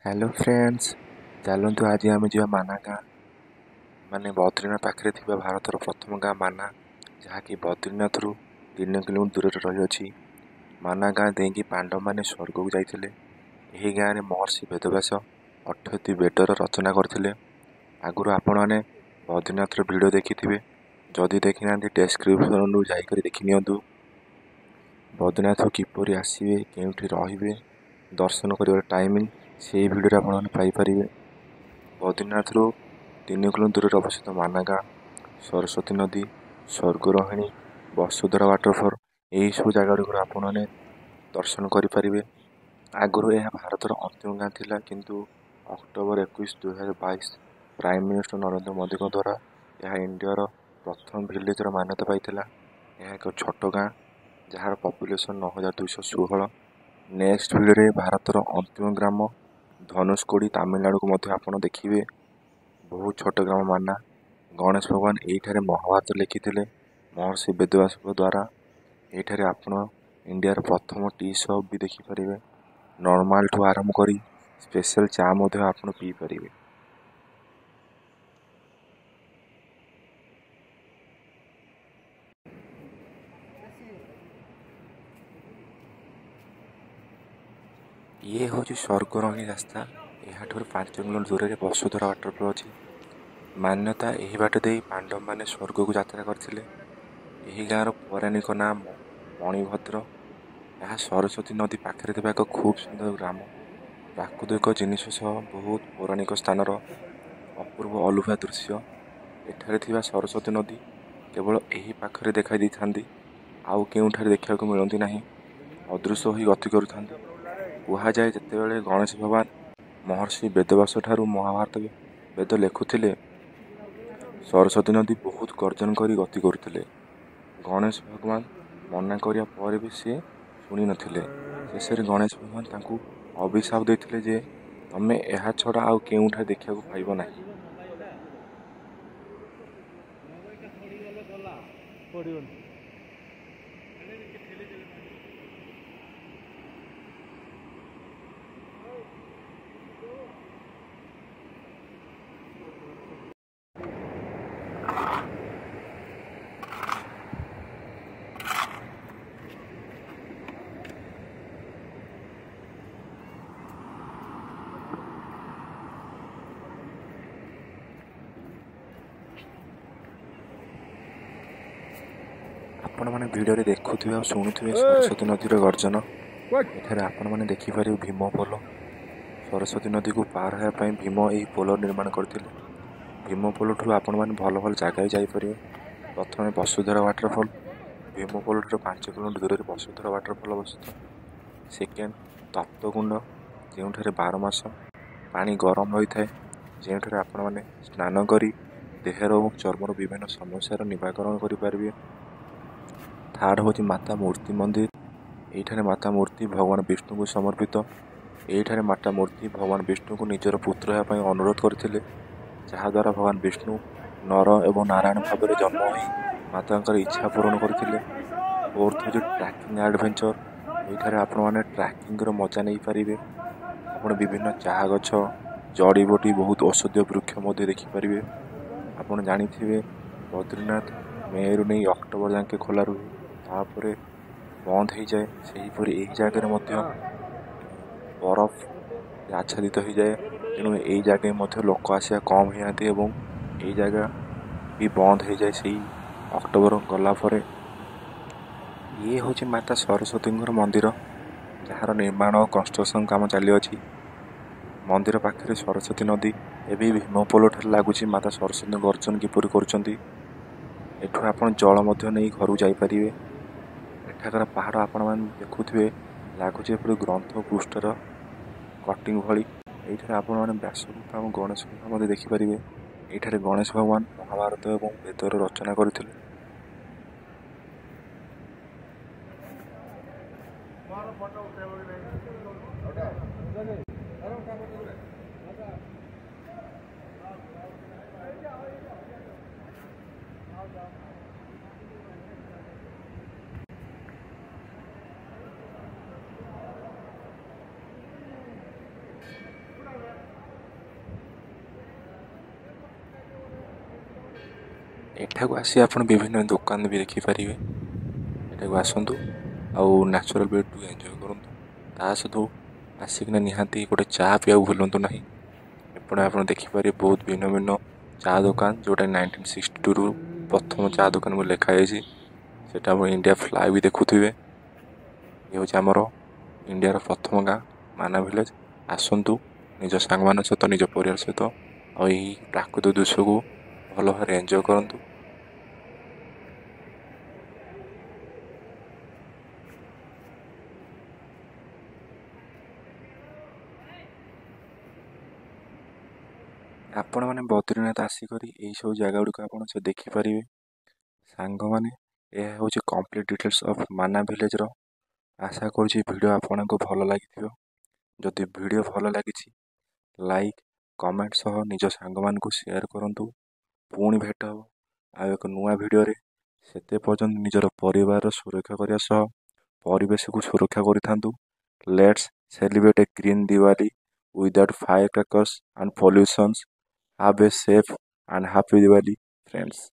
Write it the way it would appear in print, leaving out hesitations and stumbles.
Hello friends, ଚାଲନ୍ତୁ ଆଜି ଆମେ ଯିବା ମାନା ଗାଁ, ମାନେ ବଦ୍ରିନାଥ ପାଖରେ ଥିବା ଭାରତର ପ୍ରଥମ ଗାଁ ମାନା, ଯାହାକି ବଦ୍ରିନାଥରୁ 3 କିଲୋମିଟର ଦୂରରେ ରହିଅଛି। ମାନା ଗାଁ ଦେଇକି ପାଣ୍ଡବମାନେ ସ୍ୱର୍ଗକୁ ଯାଇଥିଲେ। ଏହି ଗାଁରେ ମହର୍ଷି ବେଦବ୍ୟାସ 18ଟି ବେଦର ରଚନା କରିଥିଲେ। ଆଗରୁ ଆପଣମାନେ ବଦ୍ରିନାଥର ଭିଡ଼ିଓ ଦେଖିଥିବେ, ଯଦି ଦେଖିନାହାନ୍ତି ଡେସ୍କ୍ରିପସନ୍ରୁ ଯାଇକରି ଦେଖିନିଅନ୍ତୁ। ବଦ୍ରିନାଥ କିପରି ଆସିବେ, କେଉଁଠି ରହିବେ, ଦର୍ଶନ କରିବାର ଟାଇମିଂ ସେଇ ଭିଡ଼ିଓରେ ଆପଣମାନେ ପାଇପାରିବେ। ବଦ୍ରିନାଥରୁ 3 କିଲୋମିଟର ଦୂରରେ ଅବସ୍ଥିତ ମାନା ଗାଁ, ସରସ୍ୱତୀ ନଦୀ, ସ୍ୱର୍ଗରୋହିଣୀ, ବସୁଧରା ୱାଟରଫଲ୍, ଏହିସବୁ ଜାଗା ଗୁଡ଼ିକରୁ ଆପଣମାନେ ଦର୍ଶନ କରିପାରିବେ। ଆଗରୁ ଏହା ଭାରତର ଅନ୍ତିମ ଗାଁ ଥିଲା, କିନ୍ତୁ ଅକ୍ଟୋବର 21 2022 ପ୍ରାଇମ୍ ମିନିଷ୍ଟର ନରେନ୍ଦ୍ର ମୋଦିଙ୍କ ଦ୍ୱାରା ଏହା ଇଣ୍ଡିଆର ପ୍ରଥମ ଭିଲେଜର ମାନ୍ୟତା ପାଇଥିଲା। ଏହା ଏକ ଛୋଟ ଗାଁ ଯାହାର ପପୁଲେସନ୍ 9216। ନେକ୍ସଟ ଭିଡ଼ିଓରେ ଭାରତର ଅନ୍ତିମ ଗ୍ରାମ ଧନୁଷକୋଡ଼ି ତାମିଲନାଡ଼ୁକୁ ମଧ୍ୟ ଆପଣ ଦେଖିବେ। ବହୁତ ଛୋଟ ଗ୍ରାମ ମାନା। ଗଣେଶ ଭଗବାନ ଏଇଠାରେ ମହାଭାରତ ଲେଖିଥିଲେ ମହର୍ଷି ବେଦବ୍ୟାସଙ୍କ ଦ୍ୱାରା। ଏଇଠାରେ ଆପଣ ଇଣ୍ଡିଆର ପ୍ରଥମ ଟି ସପ୍ ବି ଦେଖିପାରିବେ। ନର୍ମାଲଠୁ ଆରମ୍ଭ କରି ସ୍ପେଶାଲ ଚା ମଧ୍ୟ ଆପଣ ପିଇପାରିବେ। ଇଏ ହେଉଛି ସ୍ୱର୍ଗରୋହିଣୀ ରାସ୍ତା। ଏହାଠାରୁ 5 କିଲୋମିଟର ଦୂରରେ ବସୁଧରା ୱାଟରଫଲ୍ ଅଛି। ମାନ୍ୟତା ଏହି ବାଟ ଦେଇ ପାଣ୍ଡବମାନେ ସ୍ୱର୍ଗକୁ ଯାତ୍ରା କରିଥିଲେ। ଏହି ଗାଁର ପୌରାଣିକ ନାମ ମଣିଭଦ୍ର। ଏହା ସରସ୍ୱତୀ ନଦୀ ପାଖରେ ଥିବା ଏକ ଖୁବ୍ ସୁନ୍ଦର ଗ୍ରାମ। ପ୍ରାକୃତିକ ଜିନିଷ ସହ ବହୁତ ପୌରାଣିକ ସ୍ଥାନର ଅପୂର୍ବ ଅଲୁଭା ଦୃଶ୍ୟ। ଏଠାରେ ଥିବା ସରସ୍ୱତୀ ନଦୀ କେବଳ ଏହି ପାଖରେ ଦେଖାଇ ଦେଇଥାନ୍ତି, ଆଉ କେଉଁଠାରେ ଦେଖିବାକୁ ମିଳନ୍ତି ନାହିଁ। ଅଦୃଶ୍ୟ ହୋଇ ଗତି କରୁଥାନ୍ତି। କୁହାଯାଏ ଯେତେବେଳେ ଗଣେଶ ଭଗବାନ ମହର୍ଷି ବେଦବ୍ୟାସ ଠାରୁ ମହାଭାରତ ବେଦ ଲେଖୁଥିଲେ, ସରସ୍ୱତୀ ନଦୀ ବହୁତ ଗର୍ଜନ କରି ଗତି କରୁଥିଲେ। ଗଣେଶ ଭଗବାନ ମନା କରିବା ପରେ ବି ସେ ଶୁଣିନଥିଲେ। ଶେଷରେ ଗଣେଶ ଭଗବାନ ତାଙ୍କୁ ଅଭିଶାପ ଦେଇଥିଲେ ଯେ ତମେ ଏହା ଛଡ଼ା ଆଉ କେଉଁଠାରେ ଦେଖିବାକୁ ପାଇବ ନାହିଁ। ପଡ଼ିବନି। ଆପଣମାନେ ଭିଡ଼ିଓରେ ଦେଖୁଥିବେ ଆଉ ଶୁଣୁଥିବେ ସରସ୍ୱତୀ ନଦୀର ଗର୍ଜନ। ଏଠାରେ ଆପଣମାନେ ଦେଖିପାରିବେ ଭୀମ ପୋଲ। ସରସ୍ୱତୀ ନଦୀକୁ ପାର ହେବା ପାଇଁ ଭୀମ ଏହି ପୋଲ ନିର୍ମାଣ କରିଥିଲେ। ଭୀମ ପୋଲଠୁ ଆପଣମାନେ ଭଲ ଭଲ ଜାଗା ବି ଯାଇପାରିବେ। ପ୍ରଥମେ ବସୁଧରା ୱାଟରଫଲ୍। ଭୀମ ପୋଲଠାରୁ 5 କିଲୋମିଟର ଦୂରରେ ବସୁଧରା ୱାଟରଫଲ୍ ଅବସ୍ଥିତ। ସେକେଣ୍ଡ ତପ୍ତକୁଣ୍ଡ, ଯେଉଁଠାରେ 12 ମାସ ପାଣି ଗରମ ରହିଥାଏ, ଯେଉଁଠାରେ ଆପଣମାନେ ସ୍ନାନ କରି ଦେହର ଏବଂ ଚର୍ମର ବିଭିନ୍ନ ସମସ୍ୟାର ନିରାକରଣ କରିପାରିବେ। ଥାର୍ଡ଼ ହେଉଛି ମାତା ମୂର୍ତ୍ତି ମନ୍ଦିର। ଏଇଠାରେ ମାତା ମୂର୍ତ୍ତି ଭଗବାନ ବିଷ୍ଣୁଙ୍କୁ ସମର୍ପିତ। ଏଇଠାରେ ମାତା ମୂର୍ତ୍ତି ଭଗବାନ ବିଷ୍ଣୁଙ୍କୁ ନିଜର ପୁତ୍ର ହେବା ପାଇଁ ଅନୁରୋଧ କରିଥିଲେ, ଯାହାଦ୍ୱାରା ଭଗବାନ ବିଷ୍ଣୁ ନର ଏବଂ ନାରାୟଣ ଭାବରେ ଜନ୍ମ ହୋଇ ମାତାଙ୍କର ଇଚ୍ଛା ପୂରଣ କରିଥିଲେ। ଫୋର୍ଥ ହେଉଛି ଟ୍ରାକିଂ ଆଡ଼ଭେଞ୍ଚର। ଏଇଠାରେ ଆପଣମାନେ ଟ୍ରାକିଂର ମଜା ନେଇପାରିବେ। ଆପଣ ବିଭିନ୍ନ ଚାହା ଗଛ, ଜଡ଼ିବୁଟି, ବହୁତ ଔଷଧୀୟ ବୃକ୍ଷ ମଧ୍ୟ ଦେଖିପାରିବେ। ଆପଣ ଜାଣିଥିବେ ବଦ୍ରିନାଥ ମେରୁ ନେଇ ଅକ୍ଟୋବର ଯାକେ ଖୋଲା ରୁହେ, ତାପରେ ବନ୍ଦ ହେଇଯାଏ। ସେହିପରି ଏହି ଜାଗାରେ ମଧ୍ୟ ବରଫ ଆଚ୍ଛାଦିତ ହେଇଯାଏ, ତେଣୁ ଏଇ ଜାଗାରେ ମଧ୍ୟ ଲୋକ ଆସିବା କମ୍ ହେଇଯାଆନ୍ତି ଏବଂ ଏଇ ଜାଗା ବି ବନ୍ଦ ହେଇଯାଏ ସେଇ ଅକ୍ଟୋବର ଗଲା ପରେ। ଇଏ ହେଉଛି ମାତା ସରସ୍ୱତୀଙ୍କର ମନ୍ଦିର, ଯାହାର ନିର୍ମାଣ ଓ କନଷ୍ଟ୍ରକ୍ସନ୍ କାମ ଚାଲିଅଛି। ମନ୍ଦିର ପାଖରେ ସରସ୍ୱତୀ ନଦୀ। ଏବେ ଭୀମ ପୋଲ ଠାରେ ଲାଗୁଛି ମାତା ସରସ୍ୱତୀଙ୍କ ଗର୍ଜନ କିପରି କରୁଛନ୍ତି। ଏଠୁ ଆପଣ ଜଳ ମଧ୍ୟ ନେଇ ଘରକୁ ଯାଇପାରିବେ। ଏଠାକାର ପାହାଡ଼ ଆପଣମାନେ ଦେଖୁଥିବେ, ଲାଗୁଛି ଏପରି ଗ୍ରନ୍ଥ ପୃଷ୍ଠର କଟିଂ ଭଳି। ଏଇଠାରେ ଆପଣମାନେ ବ୍ୟାସ ଗୁମ୍ଫା ଏବଂ ଗଣେଶ ଗୁମ୍ଫା ମଧ୍ୟ ଦେଖିପାରିବେ। ଏଇଠାରେ ଗଣେଶ ଭଗବାନ ମହାଭାରତ ଏବଂ ବେଦର ରଚନା କରିଥିଲେ। ଏଠାକୁ ଆସି ଆପଣ ବିଭିନ୍ନ ଦୋକାନ ବି ଦେଖିପାରିବେ। ଏଠାକୁ ଆସନ୍ତୁ ଆଉ ନ୍ୟାଚୁରାଲ୍ ବିୟୁଟିକୁ ଏନ୍ଜୟ କରନ୍ତୁ। ତା ସହିତ ଆସିକିନା ନିହାତି ଗୋଟେ ଚା ପିଇବାକୁ ଭୁଲନ୍ତୁ ନାହିଁ। ଏପଟେ ଆପଣ ଦେଖିପାରିବେ ବହୁତ ଭିନ୍ନ ଭିନ୍ନ ଚା ଦୋକାନ, ଯେଉଁଟା 1962ରୁ ପ୍ରଥମ ଚା ଦୋକାନ ବୋଲି ଲେଖାଯାଇଛି। ସେଟା ଆପଣ ଇଣ୍ଡିଆ ଫ୍ଲାଏ ବି ଦେଖୁଥିବେ। ଇଏ ହେଉଛି ଆମର ଇଣ୍ଡିଆର ପ୍ରଥମ ଗାଁ ମାନା ଭିଲେଜ। ଆସନ୍ତୁ ନିଜ ସାଙ୍ଗମାନଙ୍କ ସହିତ, ନିଜ ପରିବାର ସହିତ, ଆଉ ଏହି ପ୍ରାକୃତିକ ଦୃଶ୍ୟକୁ ଭଲ ଭାବରେ ଏନ୍ଜୟ କରନ୍ତୁ। ଆପଣମାନେ ବଦ୍ରିନାଥ ଆସିକରି ଏଇସବୁ ଜାଗା ଗୁଡ଼ିକ ଆପଣ ସବୁ ଦେଖିପାରିବେ। ସାଙ୍ଗମାନେ, ଏହା ହେଉଛି କମ୍ପ୍ଲିଟ୍ ଡିଟେଲ୍ସ ଅଫ୍ ମାନା ଭିଲେଜର। ଆଶା କରୁଛି ଭିଡ଼ିଓ ଆପଣଙ୍କୁ ଭଲ ଲାଗିଥିବ। ଯଦି ଭିଡ଼ିଓ ଭଲ ଲାଗିଛି, ଲାଇକ୍ କମେଣ୍ଟ ସହ ନିଜ ସାଙ୍ଗମାନଙ୍କୁ ସେୟାର କରନ୍ତୁ। ପୁଣି ଭେଟ ହେବ ଆଉ ଏକ ନୂଆ ଭିଡ଼ିଓରେ। ସେତେ ପର୍ଯ୍ୟନ୍ତ ନିଜର ପରିବାରର ସୁରକ୍ଷା କରିବା ସହ ପରିବେଶକୁ ସୁରକ୍ଷା କରିଥାନ୍ତୁ। Let's celebrate a green Diwali without firecrackers and pollutions. Have a safe and happy Diwali, friends.